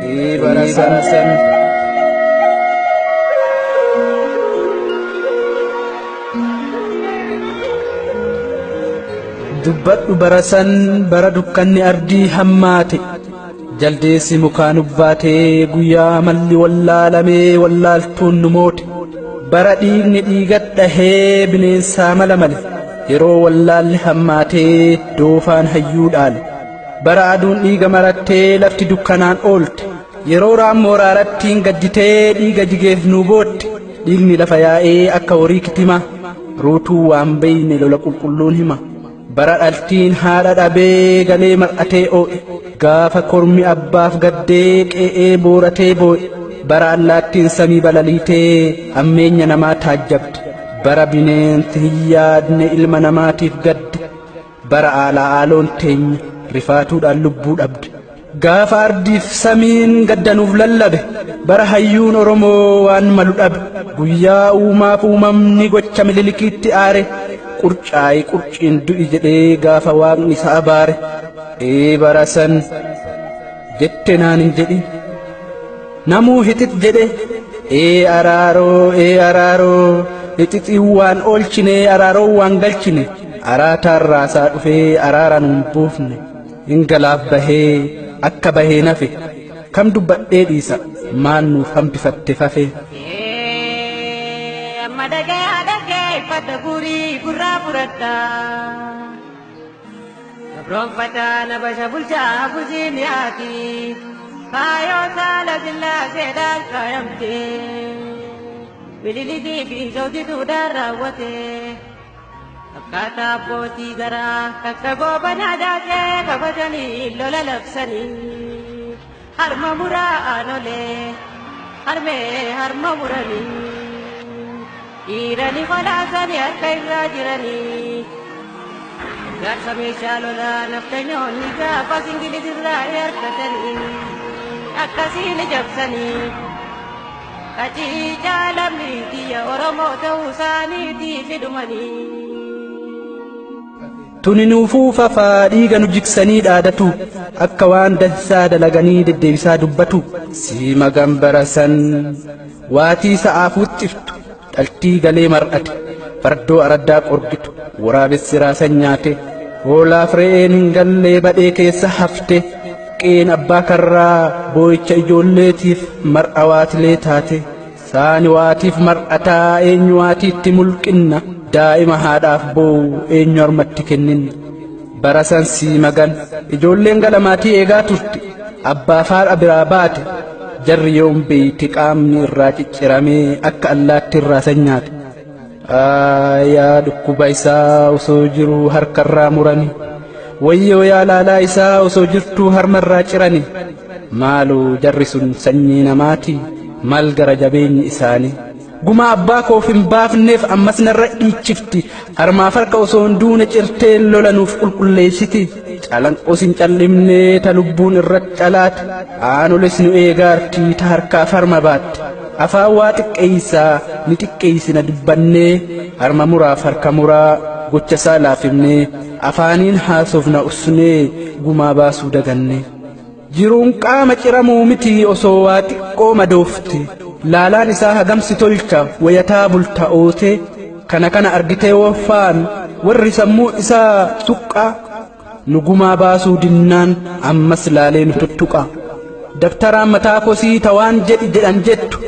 Ee bara san. Dubbadhu bara san bara dukkanni ardii hammaate jaldeessi mukaan ubbaatee guyyaa malli wallaalamee wallaaltuun nu moote bara dhiigni dhiiga dhahee bineensaa mala male yeroo wallaalli hammaatee doofaan hayyuu dhaale bara aduun dhiiga marattee lafti dukkanaan oolte yeroo raammoo raarattiin gadditee dhiiga jigeef nu bootte dhiigni lafa yaa'ee akka horii kitima ruutuu waan beeyne lola qulqulluun hima. Bara dhaltiin haadha dhabee galee mar'atee oo'e gaafa kormi abbaaf gaddee qe'ee booratee boo'e bara allaattiin samii balaliitee hammeenya namaa taajjabde bara bineensi hin yaadne ilma namaatiif gadde bara aalaa aaloon teenya rifaatuudhaan lubbuu dhabde gaafa ardiif samiin gaddanuuf lallabe bara hayyuun Oromoo waan malu dhabe guyyaa uumaaf uumamni gocha Minilikiitti aare qurcaayi qurciin du'i jedhee gaafa waaqni isa abaare ee bara san jette naan hin jedhin namuu hixix jedhe ee araaroo hixixiin waan oolchine araaroo waan galchine araataan raasaa dhufee araara nuun buufne hin galaaf bahee akka bahee nafe kam dubbadhee dhiisa maal nuuf hambifatte fafe. Amma dhagee dhaggeeffadha guurii gurraa fudhadha. Gabroonfataa na basha bulchaa Abusiiniyaati. Kaayoo saala sillaaseedhaan kaayamte. Minilikii fi zawdituudhaan raawwate. Akkaataa abbootii garaa takka goobanaa daakee kabajanii lola labsanii. Harma muraa aanolee harmee harma muranii. Dhiirani qolaasanii harka irraa jiranii. Gaarsa meeshaa lolaa naftanyoonni gaafas Ingiliz irraa harkatanii. Akkasiin jabsanii. Qaciicaa lammii biyya Oromoo ta'uu isaaniitii fidumanii. Tuni nuufuu fafaa dhiiga nu jigsanii dhaadatu akka waan dansaa dalaganii deddeebisaa dubbatu siima gambara san waatii sa'aaf wuxxiftu dhaltii galee mar'ate fardoo araddaa qorgitu waraabessi raasan nyaate hoolaaf re'een hin gallee badhee keessa hafte qeen abbaa karraa boo'icha ijoolleetiif mar'a waatilee taate saani waatiif mar'ataa eenyu waatiitti mulqinna daa'ima haadhaaf boo'u eenyu harmatti kenninna bara san sii magan ijoolleen gala maatii eegaa turte abbaaf haadha biraa baate jarri yoom beeyti qaamni irraa cicciramee akka allaatti irraa san nyaate yaa dhukkuba isaa osoo jiruu harkarraa murani wayyoo yaa laalaa isaa osoo jirtuu harmarraa cirani maaloo jarri sun sanyii namaati maal gara jabeenyi isaanii gumaa abbaa koof hin baafneef ammas narra dhiichifti harmaaf harka osoo hin duune cirtee lola nuuf qulqulleessiti calanqos hin callimnee ta lubbuun irratti calaate aanoles nu eegaartii ta harkaaf harma baatte afaan waa xiqqeeysaa ni xiqqeeysina dubbannee harma muraaf harka muraa gocha isaa laafifnee afaaniin haasofna usnee gumaa baasuu daganne. Jiruun qaama ciramuu miti osoo waa xiqqoo madoofte laalaan isaa hagamsi tolcha wayataa bulta ootee kana kana argitee woffaan warri sammuu isaa suqqaa nu gumaa baasuu dinnaan ammas laalee nu tuttuqa. Dabtaraan mataa kosii tawaan jedhi jedhan jettu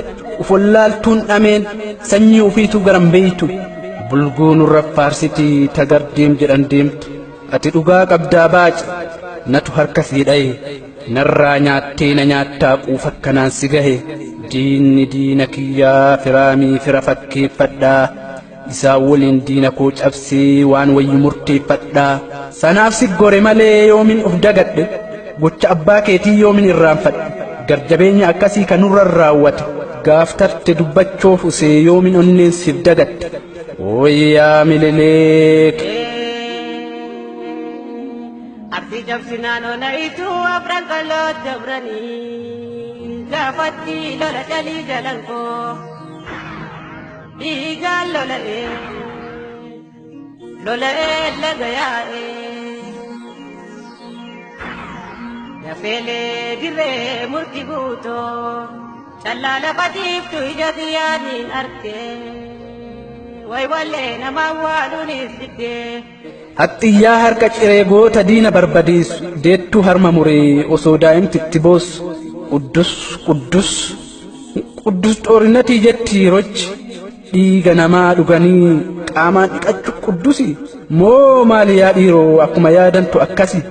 ufollaaltuun dhameen sanyii ufiitu garan beeytu bulguu nurra faarsitii tagar deem jedhan deemtu ati dhugaa qabdaa baaca natu harka sii dhaye narraa nyaattee na nyaattaa quufa akkanaan si gahe diinni diina kiyyaa firaamii fira fakkeeffadhaa isaan waliin diina koo cabsee waan wayyu murteeffadhaa sanaaf si gore malee yoomin of dagadhe gocha abbaa keetii yoomin irraanfadhe garjabeenya akkasii kan nurra raawwate gaaftarte dubbachoof usee yoomin onneen siif dagatte wayyaa Minilik. Arsi cabsinaan onaitu afran qaloo dabranii gaafatti lola calii jalan koo dhiigaan lola'ee lola'ee laga yaa'ee. Lafeelee dirree murti guutoo callaa lafa tiiftu ija xiyyaaniin argee waywallee nama awwaaluunis diddee. Haxxiyyaa harka ciree goota diina barbadeessu deettuu harma muree osoo daa'imti itti boossu Quddus Quddus Quddus xoorinatii jetti rochi dhiiga namaa dhuganii qaamaan dhiqachuu quddusi moo maali yaa dhiiroo akkuma yaadantu akkasi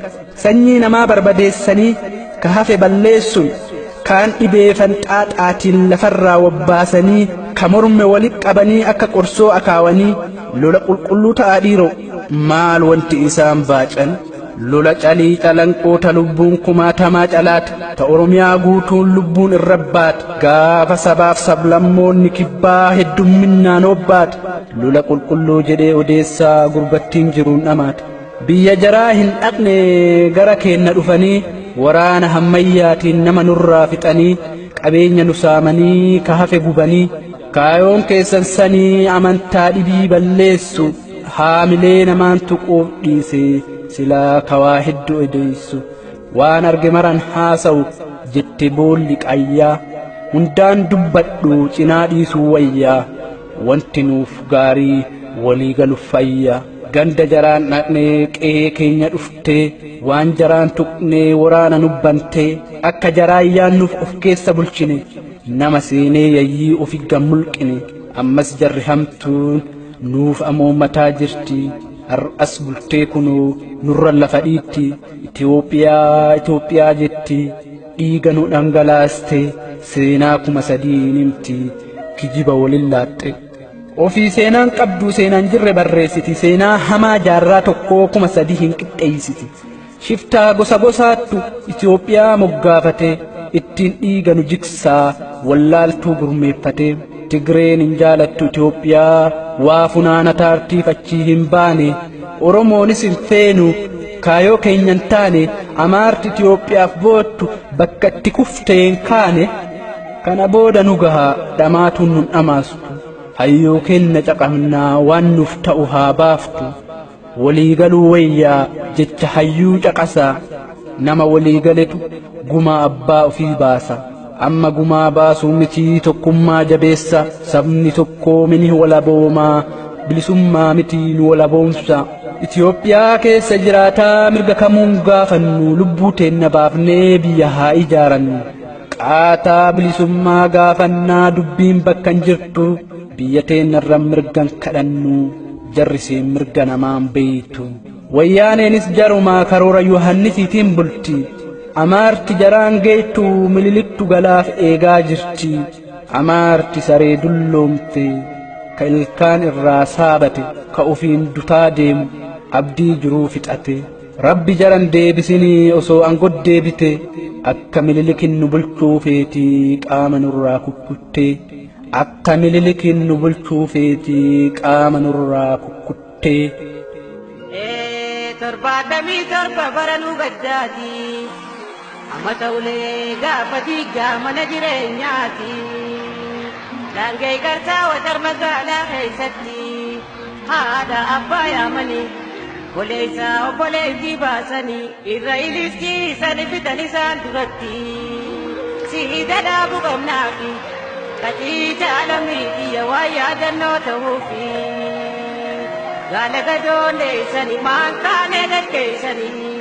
sanyii namaa barbadeessanii ka hafe balleessuun kaan dhibee fanxaaxaatiin lafarraa wabbaasanii ka morme walit qabanii akka qorsoo akaawanii lola qulqulluu ta'a dhiiroo maal wanti isaan baacan lola calii calanqoota lubbuun kumaatamaa calaata ta Oromiyaa guutuun lubbuun irra baata gaafa sabaaf sablammoonni kibbaa heddumminnaan obbaata lola qulqulluu jedhee odeessaa gurbattiin jiruun dhamaata biyya jaraa hin dhaqne gara keenna dhufanii waraana hammayyaatiin nama nurraa fixanii qabeenya nu saamanii ka hafe gubanii kaayoon keessan sanii amantaa dhibii balleessu haamilee namaan tuquuf dhiise silaa kawaa hedduu odeessu waan arge maran haasa'u jette boolli qayyaa hundaan dubbadhu cinaa dhiisuu wayyaa wanti nuuf gaarii walii galu fayyaa ganda jaraan dhaqnee qe'ee keenya dhuftee waan jaraan tuqnee waraana nubbantee akka jaraayyaan nuuf of keessa bulchine nama seenee yayyii ofi gammulqine ammas jarri hamtuun nuuf amoommataa jirti har'as bultee kunoo nurra lafa dhiitti Itoophiyaa Itoophiyaa jetti dhiiga nu dhangalaaste seenaa 3000 himti kijiba walin laaxxe. Ofii seenaan qabdu seenaan jirre barreessiti seenaa hamaa jaarraa tokkoo 3000 hin qixxeessiti. Shiftaa gosa gosaattu Itoophiyaa moggaafate ittiin dhiiga nu jigsaa wallaaltuu gurmeeffate. Tigreen hin jaalattu Itoophiyaa waa funaana taartiif achii hin baane Oromoonis hin feenu kaayoo keenya hin taane Amaarti Itoophiyaaf boottu bakka itti kuftee hin kaane kana booda nu gaha dhamaatuun nun dhamaastu hayyuu kenna caqabnaa waan nuuf ta'u haa baaftu walii galuu wayyaa jecha hayyuu caqasaa nama walii galetu gumaa abbaa ofii baasa amma gumaa baasuu mitii tokkummaa jabeessa sabni tokkoo mini walaboomaa bilisummaa mitii nu walaboomsa Itoophiyaa keessa jiraataa mirga kamuun gaafannu lubbuu teenna baafnee biyya haa ijaarannu qaataa bilisummaa gaafannaa dubbiin bakka hin jirtu biyya teennarra mirgan kadhannu jarriseen mirga namaan beeytu wayyaaneenis jarumaa karoora Yohannisiitiin bulti Amaarti jaraan geettu mililiktu galaaf eegaa jirti Amaarti saree dulloomte ka ilkaan irraa saabate ka ofiin dutaa deemu abdii jiruu fixate rabbi jaran deebisinii osoo angod deebite akka mililikin nu bulchuu feetii qaama nurraa kukkuttee akka mililikin nu bulchuu feetii qaama nurraa kukkuttee. 77 bara nu gaddaati amma ta'ulee gaafa diigaa mana jireenyaati daangee garsaa watar magaalaa keessatti haadha abbaa yaamanii obboleessa obboleettii baasanii irra ililchiisanii fitan isaan duratti siida dhaabuu qabnaafi qaciicha alamii biyya waan yaadannoo ta'uufi gaala gadoondeessanii maan taanee gaggeessanii.